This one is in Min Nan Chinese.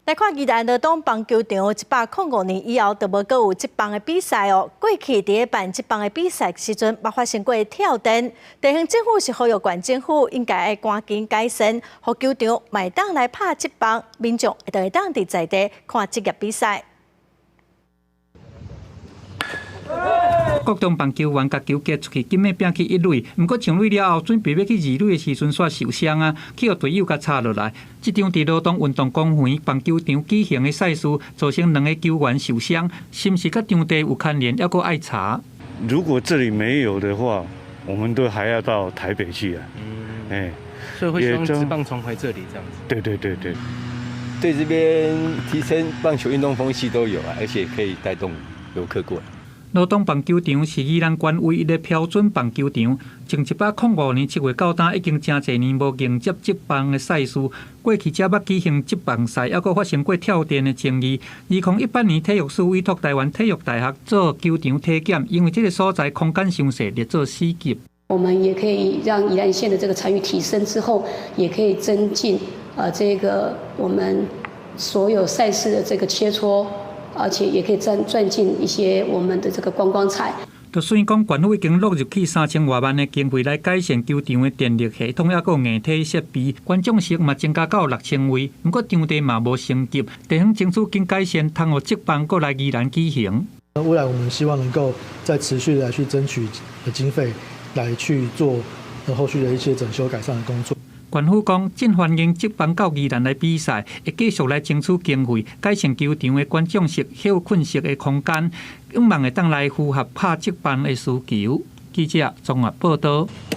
來看宜蘭羅東棒球場，105年以後都無閣有職棒的比賽哦。過去佇咧辦職棒的比賽時陣，捌發生過跳電。地方政府是呼籲縣政府應該愛趕緊改善，予球場嘛會當來拍職棒，民眾就會當佇在地看職業比賽。國中棒球員共球擊出去，緊欲拚去一壘，毋過上壘了後，準備欲去二壘的時陣，煞受傷啊，去予隊友共插落來。這場佇羅東運動公園棒球場舉行的賽事，造成兩个球員受傷，是毋是佮場地有牽連，猶閣愛查。如果這裡沒有的話，我們都還要到台北去啊。嗯，所以會希望職棒重回這裡這樣子。對對對對，對這邊提升棒球運動風氣都有啊，而且可以帶動遊客過來。羅東棒球場是宜蘭縣唯一的標準棒球場，從105年7月到今，已經誠濟年無迎接職棒的賽事。過去遮捌舉行職棒賽，猶閣發生過跳電的爭議。2018年體育署委託臺灣體育大學做球場體檢，因為這个所在空間傷細，列做四級。我們也可以讓宜蘭縣的這個參與提升之後，也可以增進這個我們所有賽事的這個切磋。而且也可以賺賺進一些我們的這個觀光財。就算講縣府已經落入去3000外萬的經費來改善球場的電力系統，猶閣硬體設備，觀眾席嘛增加到6000位，毋過場地嘛無升級，地方政府緊改善，通予職棒閣來宜蘭舉行。未來我們希望能夠再持續來去爭取的經費，來去做後續的一些整修改善的工作。縣府講，真歡迎職棒到宜蘭來比賽，會繼續來爭取經費，改善球場的觀眾席、歇睏室的空間，向望會當來符合拍職棒的需求。記者綜合報導。